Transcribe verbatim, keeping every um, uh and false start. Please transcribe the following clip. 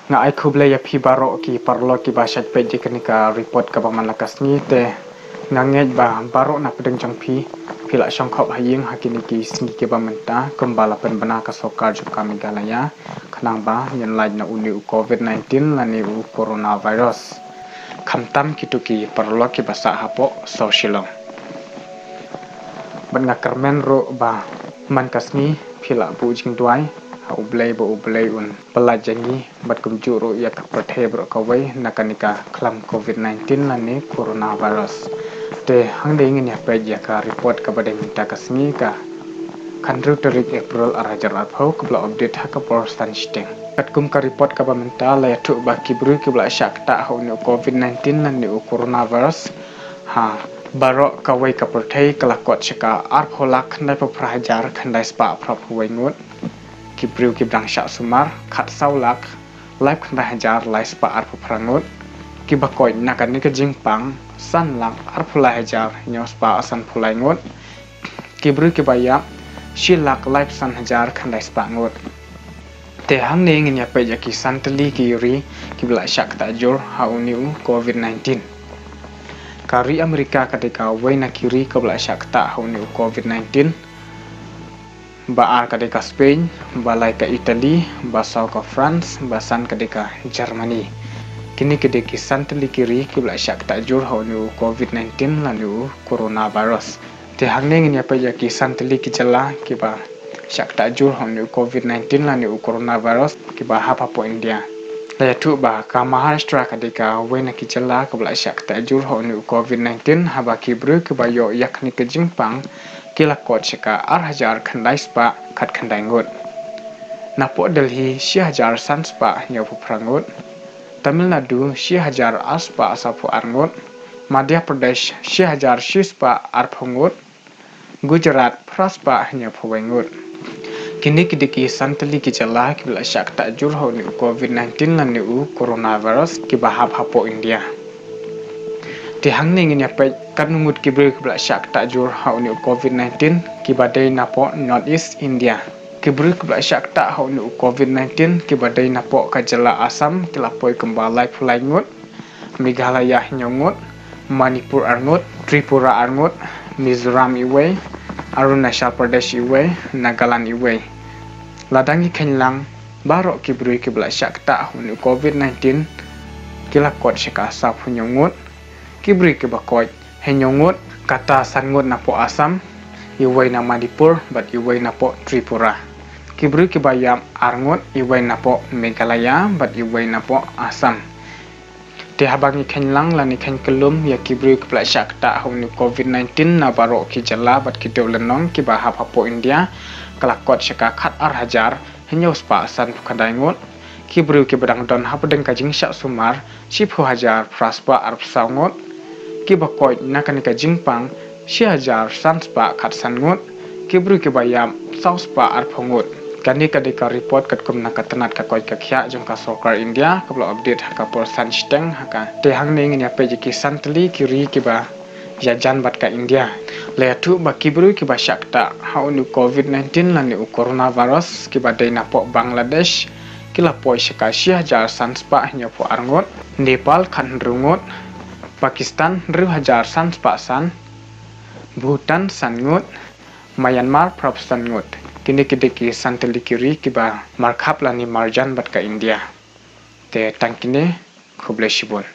Nga ai khublei ïa phi baroh ki paralok kiba shait peit ïa kane ka report kaba man la ka sngi. Te nga ngeit ba baroh na pdeng jong phi, phi la shongkhop ha ïing ha kine ki sngi kiba mynta kumba la pynbna ka sorkar jong ka Meghalaya khnang ba ngin lait na une u covid nineteen lane u coronavirus. Khamtam kito ki paralok kiba sah hapoh South Shillong. Bad nga kyrmen ruh ba man ka sngi phi la buh jingduwai ha U Blei ba U Blei un pyllait ïa ngi bad kumjuh ruh ïa ka pyrthei baroh kawei na kane ka khlam covid nineteen lane coronavirus. Te hangne ngin ïa peit ïa ka report kaba dei mynta ka sngi, ka khathynriew tarik April ar hajar arphew, kaba la update ha ka por san shiteng. Katkum ka report kaba mynta, la ïathuh ba ki briew kiba la shah ktah ha une u covid nineteen lane u coronavirus ha baroh kawei ka pyrthei ka la kot sha ka arphew lak khyndaiphew phra hajar khyndaispaah phraphew wei ngut. Ki briew kiba dang shah sumar, khatsaw lak laiphew khyndai hajar laispah arphew phra ngut. Kiba koit na kane ka jingpang, san lak arphew lai hajar hynñiewspah sanphew lai ngut. Ki briew kiba ïap, shi lak laiphew san hajar khyndaispah ngut. Te hangne ngin ïa peit ïa ki san tylli ki ri kiba la shah ktah jur ha une u covid nineteen. Ka ri Amerika ka dei kawei na ki ri kaba la shah ktah ha une u covid nineteen. Ba ar ka dei ka Spain, ba lai ka Italy, ba saw ka France, ba san ka dei ka Germany. Kine ki dei ki san tylli ki ri kiba la shah ktah jur ha une u covid nineteen lane u coronavirus. Te hangne ngin ïa peit ïa ki san tylli ki jylla kiba shah ktah jur ha une u covid nineteen lane u coronavirus kiba hap hapoh India. La ïathuh ba ka Maharashtra ka dei kawei na ki jylla kaba la shah ktah jur ha une u covid nineteen, haba ki briew kiba ïoh ïa kane ka jingpang ki la kot sha ka ar hajar khyndaispah khatkhyndai ngut. Napoh Delhi shi hajar sanspah hynñiewphew phra ngut. Tamil Nadu shi hajar arspah sawphew ar ngut. Madhya Pradesh shi hajar shispah arphew ngut. Gujarat phraspah hynñiewphew wei ngut. Kine ki dei ki san tylli ki jylla kiba la shah ktah jur ha une u covid nineteen lane u coronavirus kiba hap hapoh India. Te hangne ngin ïa peit katno ngut ki briew kiba la shah ktah jur ha une u covid nineteen kiba dei napoh North East India. Ki briew kiba la shah ktah ha une u covid nineteen kiba dei napoh ka jylla Assam ki la poi kumba laiphew lai ngut. Meghalaya hynñiew ngut, Manipur ar ngut, Tripura ar ngut, Mizoram iwei, Arunachal Pradesh iwei, Nagaland iwei. Lada ngi kheiñ lang, baroh ki briew kiba la shah ktah ha une u covid nineteen ki la kot sha ka sawphew hynñiew ngut. Ki briew kiba koit hynñiew ngut, kata san ngut napoh Assam, iwei na Manipur bad iwei napoh Tripura. Ki briew kiba ïap ar ngut, iwei napoh Meghalaya bad iwei napoh Assam. Te haba ngi kheiñ lang lane kheiñ kyllum ïa ki briew kiba la shah ktah ha une u covid nineteen na baroh ki jylla bad ki dewlynnong kiba hap hapoh India, ka la kot sha ka khatar hajar hynñiewspah sanphew khyndai ngut. Ki briew kiba dang don hapdeng ka jingshah sumar, shiphew hajar phraspah arphew saw ngut. Kiba koit na kane ka jingpang, shi hajar sanspah khatsan ngut. Ki briew kiba ïap, sawspah arphew ngut. Kane ka dei ka report katkum na ka tnat ka koit ka khiah jong ka sorkar India kaba la update ha ka por san shiteng ha ka. Te hangne ngin ïa peit ïa ki san tylli ki ri kiba ïajan bad ka India. La ïathuh ba ki briew kiba shah ktah ha une u covid nineteen lane u coronavirus kiba dei napoh Bangladesh ki la poi sha ka shi hajar sanspah hynñiewphew ar ngut. Nepal khathynriew ngut. Pakistan hynriew hajar sanspah san. Bhutan san ngut. Myanmar phraphew san ngut. Kine ki dei ki san tylli ki ri kiba markhap lane marjan bad ka India. Te tang kine, khublei shibun.